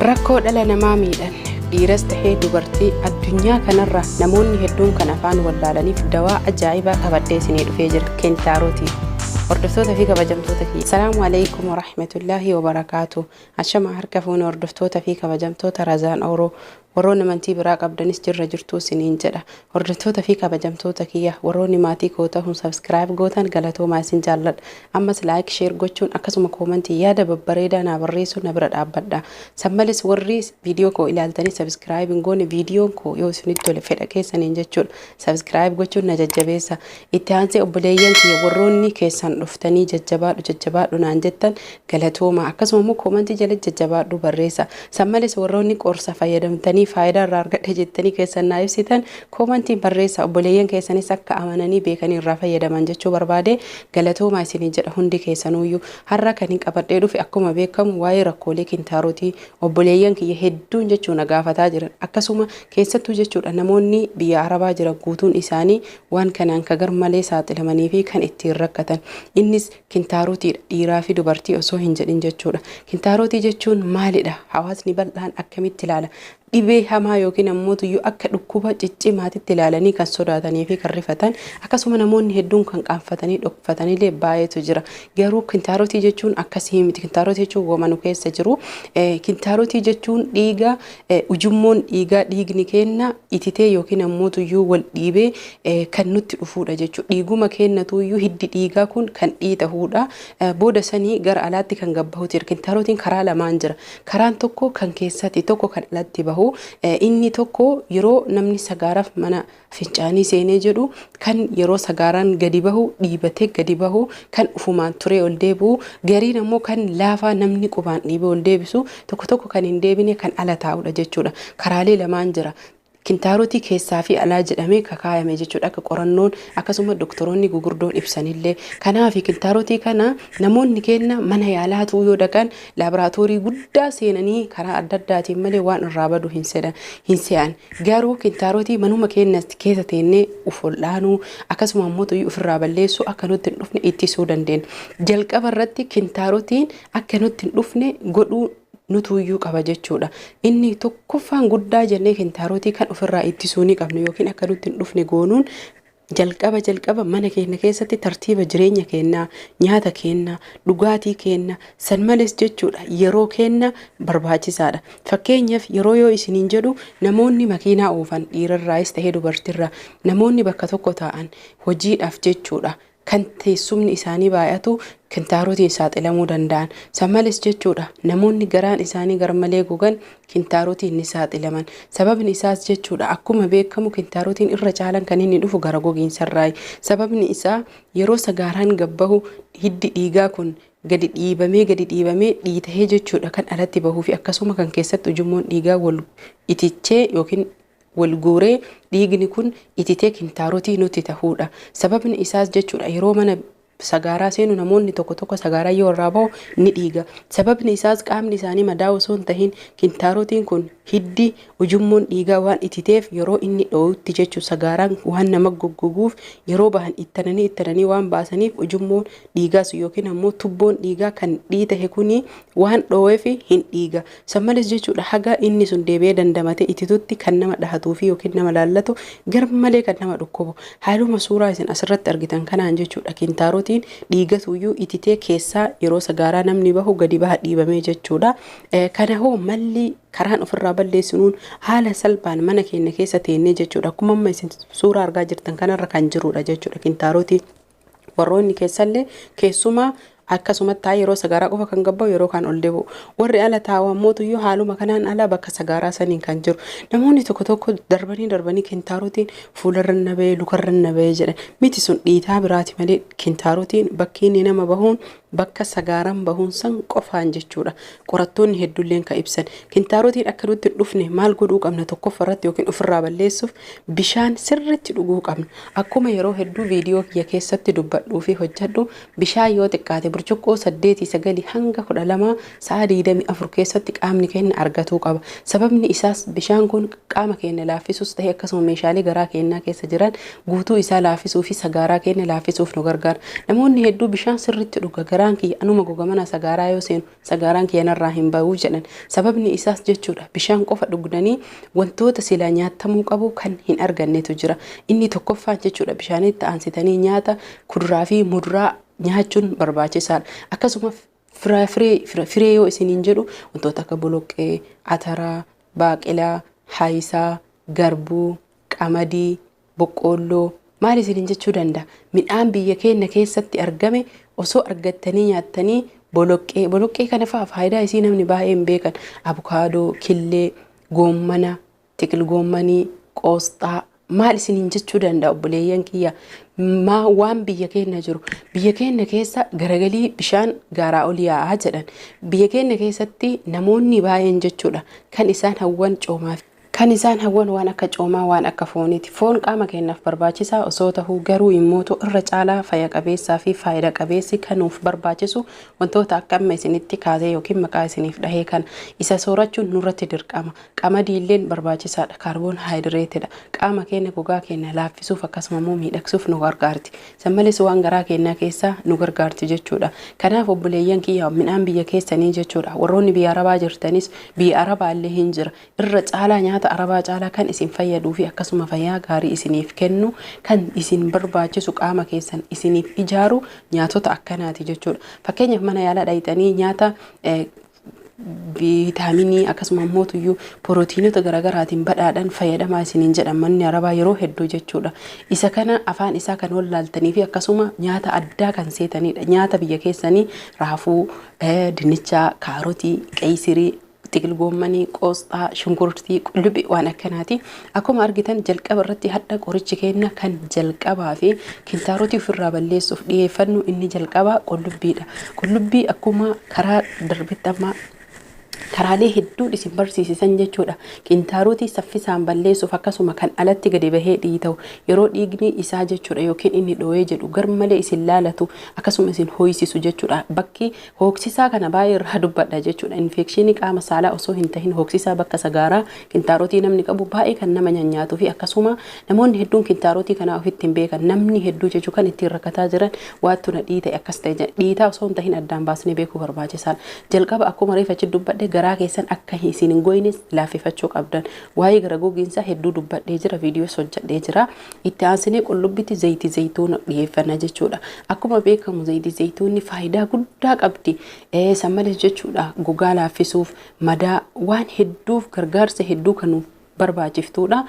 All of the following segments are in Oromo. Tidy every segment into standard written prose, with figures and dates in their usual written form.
Rakkoo dhala namaa miidhan dhiiras tahee dubartii addunyaa kanarra namoonni hedduun kan afaan wallaalaniif dawaa ajaa'ibaa qabadhee isinii dhufee jira keentaarotii. Hordoftoota fi kabajamtoota kiyya. Salaamu alaikum warahmatullaahi wabarakaatu. Ashama harka fuune hordoftoota fi kabajamtoota Razaan Ooroo. Warroonni amantii biraa qabdanis jirra jirtuu isiniin jedha. Hordoftoota fi kabajamtoota kiyya warroonni maatii koo tahuun subscribe gootan galatoomaa isin jaalladha. Ammas like share gochuun akkasuma koomantii yaada babbareedaa naa barreessuun na bira dhaabbadha. San malees warri viidiyoo koo ilaaltanii subscribe hin goone viidiyoon koo yoo isinitti tole fedha keessaniin jechuudha. Subscribe gochuun na jajjabeessa. Itti aansee obboleeyyan kiyya warroonni keessan dhuftanii jajjabaadhu jajjabaadhu naan jettan galatooma. Akkasuma immoo koomantii jala jajjabaadhu barreessa. San malees warroonni qorsa fayyadamtanii faayidaa irraa argadhe jettanii keessan naa ibsitan koomantiin barreessa. Obboleeyyan keessanis akka amananii beekanii irraa fayyadaman jechuu barbaade galatoomaa isinii jedha hundi keessanuuyyuu. Har'a kan hin qabadhee dhufe akkuma beekamu waa'ee rakkoolee kintaarotii obboleeyyan kiyya hedduun jechuu na gaafataa jiran. Akkasuma keessattuu jechuudha namoonni biyya Arabaa jiran guutuun isaanii waan kanaan ka garmalee saaxilamanii fi kan ittiin rakkatan. Innis kintaarotiidha dhiiraa fi dubartii osoo hin jedhin jechuudha. Kintaarotii jechuun maalidha? Hawaasni bal'aan akkamitti ilaala? Dhibee hamaa yookiin ammoo tuyyuu akka dhukkuba ciccimaatitti ilaalanii kan sodaatanii fi kan rifatan akkasuma namoonni hedduun kan qaanfatanii dhokfatanillee baay'eetu jira. Garuu kintaarotii jechuun akkasii miti. Kintaarotii jechuun wama nu keessa jiru. Kintaarotii jechuun dhiiga ujummoon dhiigaa dhiigni keenna ititee yookiin ammoo tuyyuu wal dhiibee kan nutti dhufuudha jechuudha. Dhiiguma keennatuyyuu hiddi dhiigaa kun kan dhiitahuudha. Booda sanii gara alaatti kan gabbahuutu jira. Kintaarotiin karaa lamaan jira. Karaan tokko kan keessatti tokko kan alatti bahu. Inni tokko yeroo namni sagaaraaf mana fincaanii seenee jedhu kan yeroo sagaaraan gadi bahu dhiibatee gadi bahu kan ufumaan turee ol deebi'u gariin ammoo kan laafaa namni qubaan dhiibee ol deebisu tokko tokko kan hin deebine kan ala taa'udha jechuudha. Karaalee lamaan jira. Kintaarotii keessaa fi alaa jedhamee kakaayame jechuudha akka qorannoon akkasuma doktoroonni gugurdoon ibsanillee. Kanaaf kintaarotii kana namoonni keenya mana yaalaatuu yoo dhaqan laaboraatoorii guddaa seenanii karaa adda addaatiin malee waan irraa badu hin sedhan hin se'an. Garuu kintaarotii manuma keenya keessa teennee uf ol'aanuu akkasuma ammoo xuyyuu ofirraa balleessuu akka nutti hin dhufne ittisuu dandeenya. Jalqaba irratti kintaarotiin akka nutti hin dhufne godhuu nutuuyyuu qaba jechuudha. Inni tokkoffaan guddaa jennee kintaarotii kan ofirraa ittisuu ni qabnu yookiin akka nutti hin dhufne goonuun jalqaba jalqaba mana keenya keessatti tartiiba jireenya keenyaa, nyaata keenya, dhugaatii keenya, san malees jechuudha yeroo keenya barbaachisaadha. Fakkeenyaaf yeroo yoo isiniin jedhu namoonni makiinaa oofan dhiirarraayis ta'ee dubartirraa namoonni bakka tokko taa'an hojiidhaaf jechuudha kan teessumni isaanii baay'atu kintaarotiin saaxilamuu danda'an. San malees jechuudha namoonni garaan isaanii garmalee gogan kintaarotiin ni saaxilaman. Sababni isaas jechuudha akkuma beekamu kintaarotiin irra caalan kan inni dhufu gara gogiinsarraayi. Sababni isaa yeroo sagaaraan gabbahu hiddi dhiigaa kun gadi dhiibamee gadi dhiibamee dhiitahee jechuudha kan alatti bahuu fi akkasuma kan keessatti ujummoon dhiigaa wal itichee yookiin wal guuree dhiigni kun ititee kintaarotii nutti tahuudha. Sababni isaas jechuudha yeroo mana sagaaraa seenu namoonni tokko tokko sagaaraa yoo irraa bahu ni dhiiga. Sababni isaas qaamni isaanii madaa'u osoo hin tahin kintaarotiin kun hiddi ujummoon dhiigaa waan ititeef yeroo inni dho'utti jechuun sagaaraan waan nama goggoguuf yeroo bahan ittananii ittananii waan baasaniif ujummoon dhiigaas yookiin ammoo tubboon dhiigaa kan dhiitahe kuni waan dho'eef hin dhiiga. San malees jechuudha haga inni sun deebi'ee dandamate ititutti kan nama dhahatuu fi yookiin nama laallatu garmalee kan nama dhukkubu. Haaluma suuraa isin asirratti argitan kanaan jechuudha kintaarotiin dhiigatuyyuu ititee keessaa yeroo sagaaraa namni bahu gadi baha dhiibamee jechuudha. Kana hoo malli karaan ofirraa balleessinuun haala salphaan mana keenya keessa teennee jechuudha. Akkuma amma isin suuraa argaa jirtan kanarra kan jirudha jechuudha kintaarotiin. Warroonni keessallee keessumaa akkasumatti taa'ee yeroo sagaaraa qofa kan gabbaa'u yeroo kaan ol deebi'u. Warri ala taa'u ammoo tuyyuu haaluma kanaan ala bakka sagaaraa saniin kan jiru. Namoonni tokko tokko darbanii darbanii kintaarotiin fuularra na ba'ee lukarra na ba'ee jedhan. Miti sun dhiitaa biraati malee kintaarotiin bakki inni nama bahuun bakka sagaaraan bahuun san qofaan jechuudha. Qorattoonni hedduulleen kan ibsan. Kintaarotiin akka nutti hin dhufne maal godhuu qabna tokkoffaa irratti yookiin ofirraa balleessuuf bishaan sirriitti dhuguu qabna. Akkuma yeroo hedduu viidiyoo kiyya keessatti dubbadhuu fi hojjedhu bishaan yoo xiqqaate burcuqqoo 8 9 hanga 12 sa'a 24 keessatti qaamni keenya argatuu qaba. Sababni isaas bishaan kun qaama keenya laaffisuus ta'e akkasuma meeshaalee garaa keenyaa keessa jiran guutuu isaa laaffisuu fi sagaaraa keenya laaffisuuf nu gargaara. Namoonni hedduu bishaan sirriitti dhuga garuu Sagaraan kiyya anuma goga mana sagaaraa yoo seenu sagaaraan kiyya narraa hin bahu jedhan. Sababni isaas jechuudha bishaan qofa dhugdanii wantoota silaa nyaatamuu qabu kan hin argannetu jira. Inni tokkoffaan jechuudha bishaanitti aansitanii nyaata kuduraa fi muduraa nyaachuun barbaachisaadha. Akkasuma firee yoo isiniin jedhu wantoota akka boloqqee, ataraa, baaqelaa, haayisaa, garbuu, qamadii, boqqoolloo maal isiniin jechuu danda'a. Midhaan biyya keenya keessatti argame osoo argattanii nyaattanii boloqqee kana fa'a faayidaa isii namni baay'ee hin beekan. Abukaadoo, killee, goommana, tiqil goommanii, qoosxaa maal isiniin jechuu danda'a obboleeyyan kiyya. Maa waan biyya keenya jiru biyya keenya keessa garagalii bishaan gaaraa ol yaa'aa jedhan. Biyya keenya keessatti namoonni baay'een jechuudha kan isaan hawwan coomaa kan isaan hawwan waan akka coomaa waan akka fooniiti. Foon qaama keenyaaf barbaachisaa osoo tahuu garuu immootu irra caalaa fayya qabeessaa fi faayida qabeessi kan nuuf barbaachisu wantoota akka amma isinitti kaasee yookiin maqaa isiniif dhahee kana isa soorachuun nurratti dirqama. Qamadii illeen barbaachisaadha. Kaarboon haayidireetidha. Qaama keenya gogaa keenya laaffisuuf akkasuma immoo miidhagsuuf nu gargaarti. San malees waan garaa keenyaa keessaa nu gargaarti jechuudha. Kanaaf obboleeyyan kiyya midhaan biyya keessanii jechuudha. Warroonni biyya Arabaa jirtanis biyya Arabaa illee hin jira. Irra caalaa nyaata Arabaa caalaa kan isin fayyaduu fi akkasuma fayyaa gaarii isiniif kennu kan isin barbaachisu qaama keessan isiniif ijaaru nyaatota akkanaati jechuudha. Fakkeenyaaf mana yaalaa dhayxanii nyaata viitaaminii akkasuma immoo tuyyuu pirootiinota garaagaraatiin badhaadhan fayyadamaa isiniin jedhan manni Arabaa yeroo hedduu jechuudha. Isa kana afaan isaa kan wallaaltanii fi akkasuma nyaata addaa kan seetanidha. Nyaata biyya keessanii raafuu, dinnichaa, kaarotii, qeeysirii, tiqil goommanii, qoosxaa, shunkurtii, qullubbii waan akkanaati. Akkuma argitan jalqaba irratti hadha qorichi keenya kan jalqabaa fi kintaarotii ofirraa balleessuuf dhiyeeffannu inni jalqabaa qullubbiidha. Qullubbii akkuma karaa darbetti amma karaalee hedduun isin barsiisisan jechuudha. Kintaarotii saffisaan balleessuuf akkasuma kan alatti gadi bahee dhiita'u yeroo dhiigni isaa jechuudha yookiin inni dhoo'ee jedhu garmalee isin laalatu akkasuma isin hooysisu jechuudha. Bakki hooksisaa kana baay'ee irraa dubbadha jechuudha. Infekshinii qaama saalaa osoo hin tahin hooksisaa bakka sagaaraa kintaarotii namni qabu baay'ee kan nama nyanyaatuu fi akkasuma namoonni hedduun kintaarotii kanaa ofitti hin beekan. Namni hedduu jechuu kan ittiin rakkataa jiran waattu na dhiite akkas ta'e jedha. Dhiitaa osoo hin tahin addaan baasnee beekuu barbaachisaadha. Jalqaba akkuma reefa achi dubbadhe garaa keessan akka isin hin goyne laaffifachuu qabdan. Waa'ee gara gogiinsaa hedduu dubbadhee jira, viidiyoos hojjedhee jira. Itti aansinee qullubbitti zayitii zayituuna dhiyeeffanna jechuudha. Akkuma beekamu zayitii zayituunni faayidaa guddaa qabdi. San malees jechuudha gogaa laaffisuuf, madaa waan hedduuf gargaarsa hedduu kan nuuf barbaachiftuudha.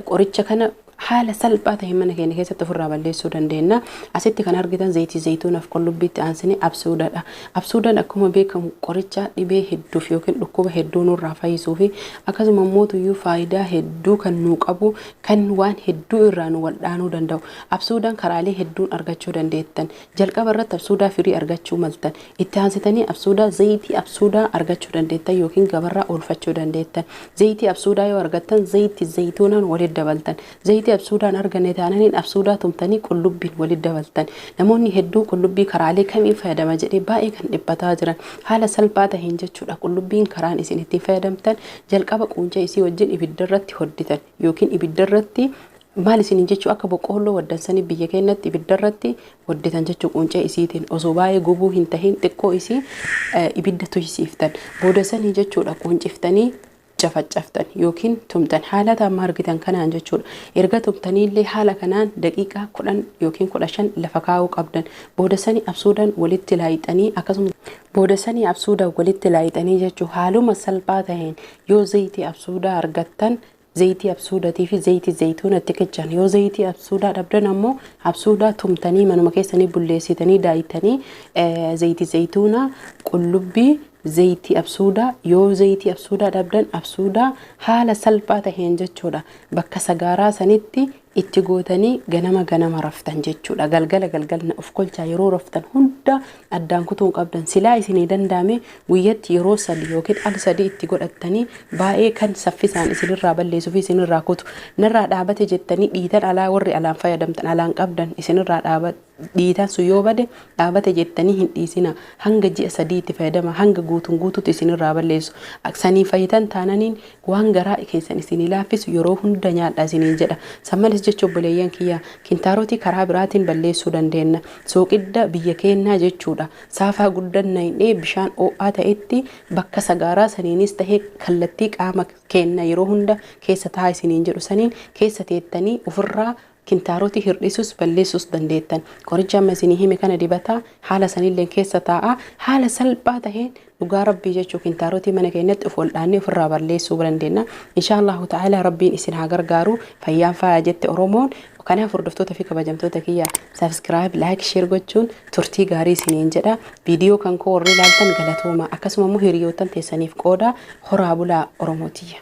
Qoricha kana haala salphaa ta'e mana keenya keessatti ofirraa balleessuu dandeenya. Asitti kan argitan zayitii zayituunaaf qullubbiitti aansinee absuudadha. Absuudaan akkuma beekamu qoricha dhibee hedduuf yookiin dhukkuba hedduu nurraa fayyisuu fi akkasuma immoo tuyyuu faayidaa hedduu kan nuu qabu kan waan hedduu irraa nu waldhaanuu danda'u. Absuudaan karaalee hedduun argachuu dandeettan. Jalqaba irratti absuudaa firii argachuu maltan. Itti aansitanii absuudaa zayitii absuudaa argachuu dandeettan yookiin gabarraa oolfachuu dandeettan. Zayitii absuudaa yoo argattan zayitii zayituunaan walitti dabaltan. Zayitii absuudaan arganne taananiin absuudaa tumtanii qullubbiin walitti dabaltan. Namoonni hedduu qullubbii karaalee kamiin fayyadama jedhee baay'ee kan dhiphataa jiran haala salphaa taheen jechuudha. Qullubbiin karaan isin ittiin fayyadamtan jalqaba quncee isii wajjin ibiddarratti hodditan yookiin ibiddarratti maal isiniin jechuu akka boqqoolloo waddansanii biyya keenyatti ibiddarratti hodditan jechuu quncee isiitiin osoo baay'ee gubuu hin tahin xiqqoo isii ibidda tuysiiftan booda sanii jechuudha qunciftanii cafaccaftan yookiin tumtan haala amma argitan kanaan jechuudha. Erga tumtaniillee haala kanaan daqiiqaa 10 yookiin 15 lafa kaa'uu qabdan. Booda sanii absuudaan walitti laayixanii akkasuma booda sanii absuudaan walitti laayixanii jechuu haaluma salphaa ta'een yoo zayitii absuudaa argattan zayitii absuudatii fi zayitii zayituunatti qiccan yoo zayitii absuudaa dhabdan ammoo absuudaa tumtanii manuma keessanii bulleessitanii daayitanii zayitii zayituunaa qullubbii zayitii absuudaa yoo zayitii absuudaa dhabdan absuudaa haala salphaa taheen jechuudha. Bakka sagaaraa sanitti itti gootanii ganama ganama raftan jechuudha. Galgala galgala of kolchaa yeroo raftan hunda addaan kutuun qabdan. Silaa isinii danda'ame guyyatti yeroo 3 yookiin al 3 itti godhattanii baay'ee kan saffisaan isinirraa balleessuu fi isinirraa kutu. Narraa dhaabate jettanii dhiitan alaa warri alaan fayyadamtan alaan qabdan isinirraa dhaabate. Dhiitaan sun yoo bade dhaabate jettanii hin dhiisina. Hanga ji'a 3 itti fayyadama, hanga guutuun guutuutti isinirraa balleessu. Sanii fayyitan taananiin waan garaa keessan isinii laaffisu yeroo hunda nyaadha isiniin jedha. San malees jecha obboleeyyan kiyya, kintaarotii karaa biraatiin balleessuu dandeenna. Sooqidda biyya keennaa jechuudha. Saafaa guddan nayn'ee bishaan oo'aa ta'etti bakka sagaaraa saniinis tahe kallattii qaama keenna yeroo hunda keessa tahaa isiniin jedhu saniin keessa teettanii ufirraa kintaarotii hirdhisuus balleessuus dandeettan. Qoricha amma isinii hime kana dibataa haala sanilleen keessa taa'aa, haala salphaa taheen dhugaa Rabbii jechuu kintaarotii mana keenyatti of waldhaannee ofirraa balleessuu dandeenya. Inshaa Allahu ta'ala Rabbiin isin haa gargaaru. Fayyaan faaya jette Oromoon. Kanaaf hordoftoota fi kabajamtoota kiyya, subscribe, like, share gochuun turtii gaarii isiniin jedha. Viidiyoo kan koo warri ilaaltan galatooma. Akkasuma immoo hiriyoottan teessaniif qooda. Horaa bulaa, Oromootiyya.